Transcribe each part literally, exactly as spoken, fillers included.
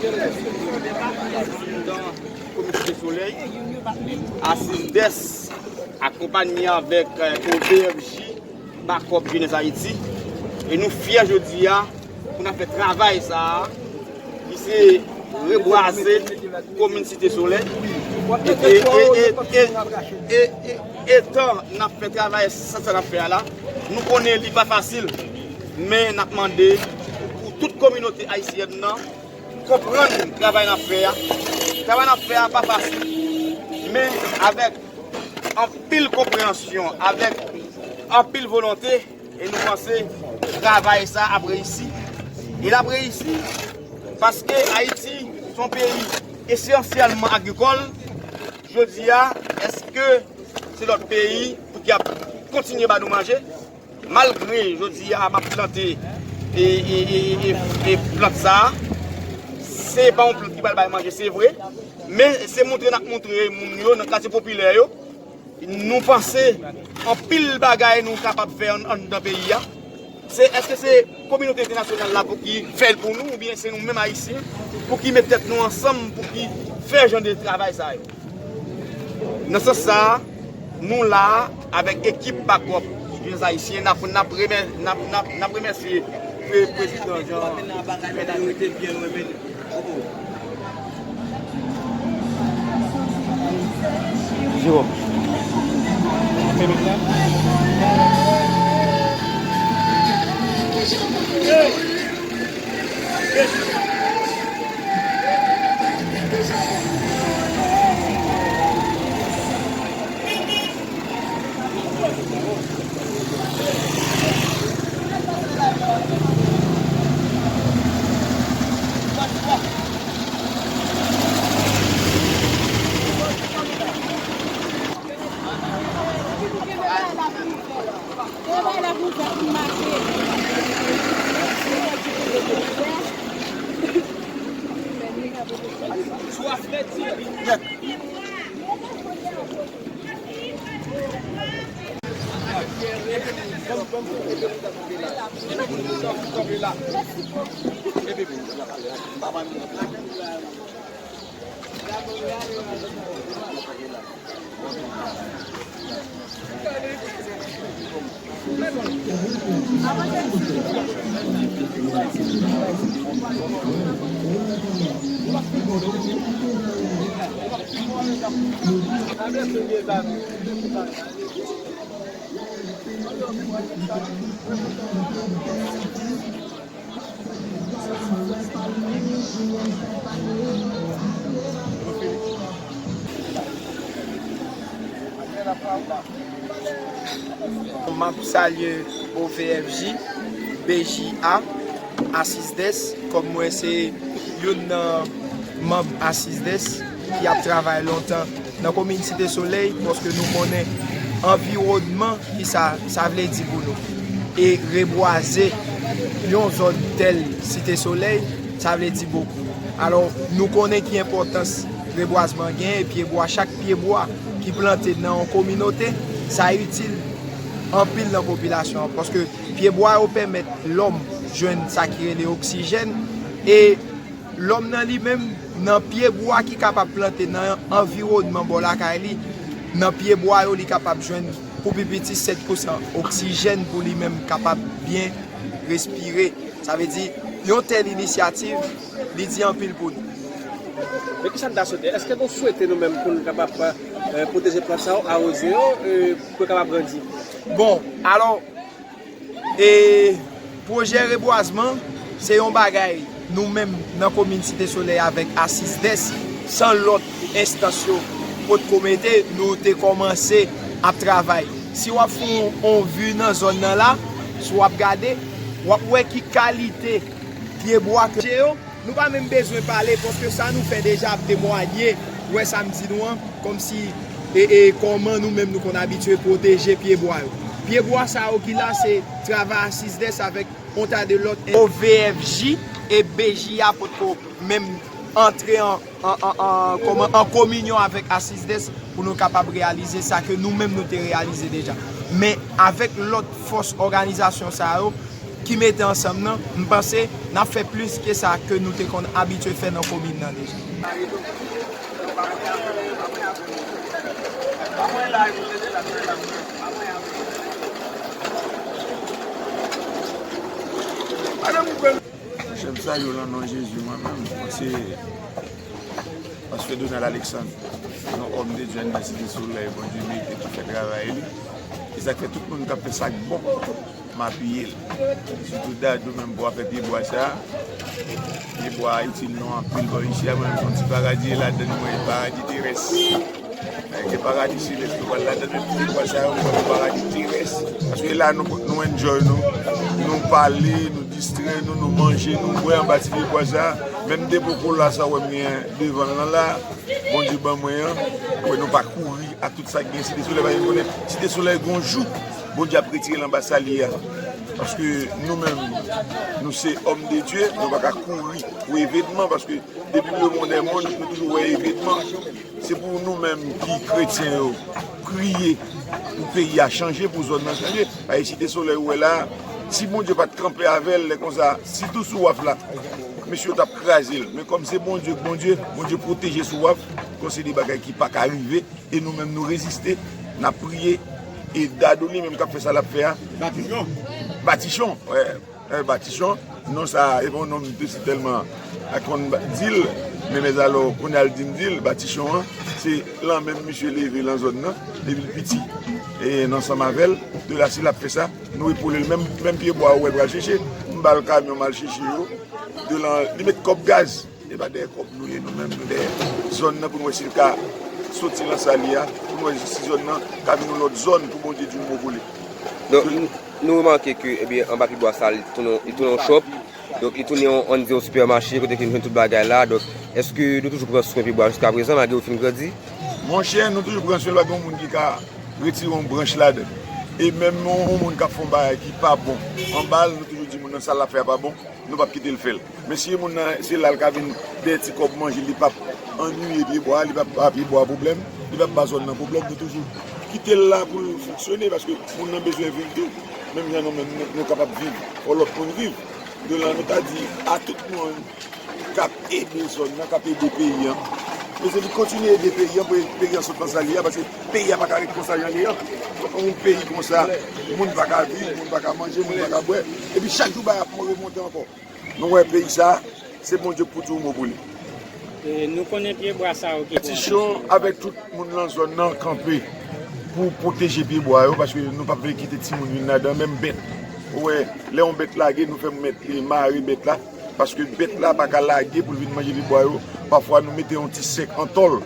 Prezidan Komite Solèy, Asiz Des, akonpanye avèk, eh, O V F J, Bakòp Jenès Ayiti. E nou fyè jodi a pou n ap fè travay sa a, ki se rebwaze komin Site Solèy. E, e, e, e, e, e, etan n ap fè travay sa, sa n ap fè a la, nou konnen li pa fasil, men n ap mande pou tout kominote ayisyèn nan konprann travay n ap fè a. Travay n ap fè a pa fasil, men avèk anpil konpreyansyon, avèk anpil volonte, e nou panse travay sa ap reyisi. E l ap reyisi paske Ayiti se yon peyi esansyèlman agrikòl. Jodi a, èske se lòt peyi pou ki ap kontinye ba nou manje? Malgre jodi a m ap plante e, e, e, e, e plant sa a, se pa yon plant ki pral bay manje, se vre, men se montre n ap montre moun yo nan katye popilè yo, nou panse anpil bagay nou kapab fè ann, anndan peyi a. Se, èske se kominote entènasyonal la pou ki fè l pou nou, oubyen se nou menm Ayisyen pou ki met tèt nou ansanm pou ki fè jan de travay sa yo? Nan sans sa a, nou la a avèk ekip Bakòp Jenès Ayisyen, n ap, n ap remè-, n ap, n ap, n ap remèsye pre-, prezidan Jean. Jewòm. M ap salye O V F J, B J A, Asiz Des, kòm mwen se youn nan manm Asiz Des ki ap travay lontan nan komin Site Solèy, paske nou konnen anviwònman, ki sa, sa vle di pou nou. E rebwaze yon zòn tèl Site Solèy, sa vle di bokou. Alò, nou konnen ki enpòtans rebwazman genyen, e pyebwa, chak pyebwa ki plante nan yon kominote, sa itil anpil nan popilasyon an, paske pyebwa yo pèmèt lòm jwenn sa ki rele oksijèn, e lòm nan li menm, nan pyebwa ki kapab plante nan anviwònman bò lakay li, nan pyebwa yo, li kapab jwenn pou pi piti sèt pousan oksijèn pou li menm kapab byen respire. Sa vle di, yon tèl inisyativ, li di anpil pou nou. Men kisa n ta swete? Èske nou swete nou menm pou n kapab, eh, pwoteje plant sa yo, awoze yo, eh, pou yo kapab grandi? Bon, alò, e pwojè rebwazman, se yon bagay nou menm nan komin Site Solèy avèk Asiz Des, san lòt enstans yo potko mete, nou te kòmanse ap travay. Si w ap fè yon, yon vi nan zòn nan la, si w ap gade, w ap wè ki kalite pyebwa ke yo, nou pa menm bezwen pale, paske sa nou fè deja ap temwanye, wè sa m di nou an, kòmsi, e, e, kòman nou menm nou konn abitye pwoteje pyebwa yo. Pyebwa sa yo ki la, se travay Asiz Des avèk yon ta de lòt O V F J e B J A potko menm antre an, an, an, an, kòman, an kominyon avèk Asiz Des pou nou kapab reyalize sa ke nou menm nou te reyalize deja. Men avèk lòt fòs òganizasyon sa yo, ki mete ansanm nan, m panse n ap fè plis ke sa ke nou te konn abitye fè nan komin nan deja. Chèf sa yo, lan non Jezi, mwen menm, mwen se Pastè Donald Alexandre, yon òm de Dye nan Site Solèy, Bondye mete pou fè travay li. E sa k fè tout moun k ap fè sa k bon, m apiye l. Sitou Dadou menm pou afè pyebwa sa. Pyebwa a itil nou anpil bò isi a, mwen menm se yon ti paradi ladan l, mwen, paradi terès. Gen paradi selès nou pral ladan, men pyebwa sa yo, nou pral paradi terès. Paske la, nou, nou enjoy nou, nou pale, nou distrè nou, nou manje, nou bwè anba ti pyebwa sa. Menm depo kola sa w wè m gen devan l lan la, Bondye ban mwen an, wè nou pa kouri ak tout sa k gen Site Solèy, paske nou konnen Site Solèy gon jou, Bondye ap retire l anba sa l ye a. Paske nou menm, nou se òm de Dye, nou pa ka kouri pou evenman, paske depi lemonn è monn, nou toujou wè evenman. Se pou nou menm ki kretyen yo, priye pou peyi a chanje, pou zòn nan chanje. Paske Site Solèy ou wè la, si Bondye pa t kanpe avè l, lè konsa, sitou sou waf la, mesye yo t ap kraze l. Men kòm se Bondye k Bondye, Bondye pwoteje sou waf, konsa se de bagay ki pa ka rive, e nou menm nou reziste, n ap priye, e Dadou li menm k ap fè sa l ap fè a. Batichon. Batichon, wè. Eh, Batichon, non sa, e pa yon non m te si tèlman ak konn ba- di l, men mèzalò, kounye a l di m di l, Batichon an, se lan menm misye leve lan zòn nan, depi l piti, e n ansanm avè l, de la si l ap fè sa, nou epole l, menm, menm pyebwa ou wè l pral chèche, m ba l kamyon m al chèche yo, de lan, li met kòb gaz, e pa dèyè kòb nou ye, nou menm, nou dèyè zòn nan pou n wè si l ka soti lan sa l ye a, pou n wè si zòn nan ka vin yon lòt zòn pou Bondye di yon mo pou li. Donk, Nou remake ke, ebyen, anba pyebwa sa, li tounen, li tounen yon shop. Donk, li tounen yon, ann di yon sipèmache, kote ke nou jwenn tout bagay la. Donk, èske nou toujou pran swen pyebwa jiska prezan, malgre yo fin grandi? Monchè, nou toujou pran swen l, pa gen yon moun ki ka retire yon branch ladan l. E menm yon, yon moun k ap fè yon bagay ki pa bon anba l, nou toujou di moun nan sa l ap fè a pa bon. Nou p ap kite l fè l. Men si moun nan, se la l ka vin dèyè ti kòb manje, li p ap annuiye pyebwa, li p ap ba pyebwa pwoblèm, li p ap ba zòn nan pwoblèm, nou toujou kite l la pou l fonksyone, paske moun nan bezwen viv tou. Menm jan nou menm, nou, nou kapab viv, fò lòt moun viv. De la, nou ta di a tout moun k ap ede zòn nan, k ap ede peyi an, bezwen vin kontinye ede peyi an, pou peyi an sot nan sa l ye a, paske peyi a pa ka ret konsa jan l ye an. Yon peyi konsa, moun pa ka viv, moun pa ka manje, moun pa ka bwè. Epi chak jou bagay ap remonte ankò. Nou wè peyi sa, se Bondye k pou di yon mo pou li. E, nou konnen pyebwa sa yo ki Batichon avèk tout moun lan zòn nan kanpe pou pwoteje pyebwa yo, paske nou pa vle kite timoun vin ladan, menm bèt. Ou wè, lè yon bèt lage, nou fè mèt li mare bèt la, paske bèt la pa ka lage pou l vin manje pyebwa yo. Pafwa, nou mete yon ti sèk an tòl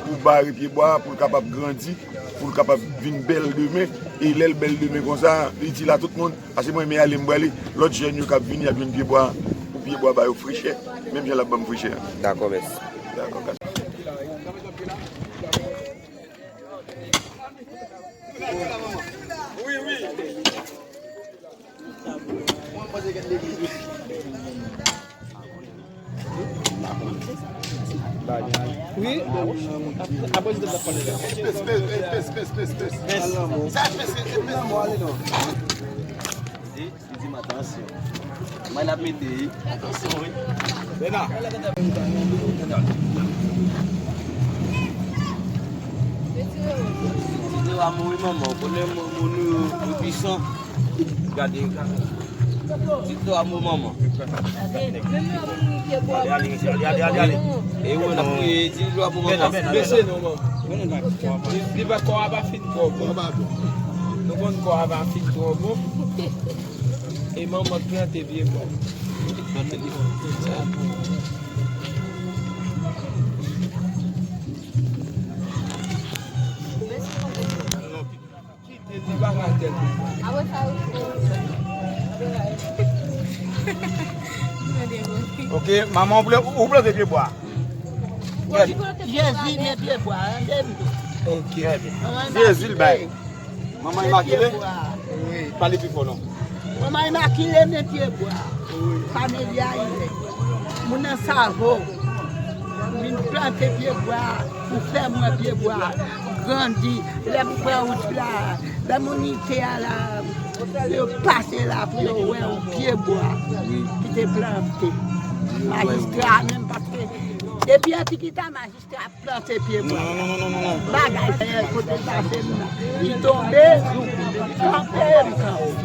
pou bare pyebwa a, pou l kapab grandi, pou l kapab vin bèl demen. E lè l bèl demen konsa, li itil a tout moun. Paske mwen, men ale m prale, lòt jèn yo k ap vini, y ap jwenn pyebwa, pou pyebwa ba yo frechè, menm jan l ap ban m frechè a. Dakò, mèsi. Dakò, mèsi. Wi. Apre se te pale la. Pès, pès, pès, pès, pès. Sa pès, pès, pès. Li di m atansyon. Mwen ap mete, wi. Atansyon, wi. Bena. Ti te wa mouri manman, ou konnen moun, moun nou yo, yo pwisan. Gade, gade. Ti te wa mouri manman. Gade, ale, ale, ale, ale, ale. E ou menm, n ap priye, ti te wa mouri manman. Bese non, manman. Li, li pa, kò a pa fin twò bon. Nou konn kò a pa fin twò bon. E manman k plante pye bwa. Kite li pa ka tèt. Ok, manman, ou pla-, ou plante pye bwa? Jezi men pye bwa, tande m. Ok. Jezi l bay. Manman Imakile? Wi. Pale pi fò non. Manman Imakile men pye bwa. Wi. Fanmi Ayisyen. Moun nan Savo. Vin plante pye bwa pou fè mwen pye bwa grandi. Lè m pran wout la, lè m monte a la, Yo pase la pou yo wè yon pye bwa ki te plante. Majistra a menm, paske depi antikite, majistra ap plante pye bwa. Non, non, non, non, non, non. Bagay, dèyè kote l pase m nan. Li tonbe, kanpe, m kanpe.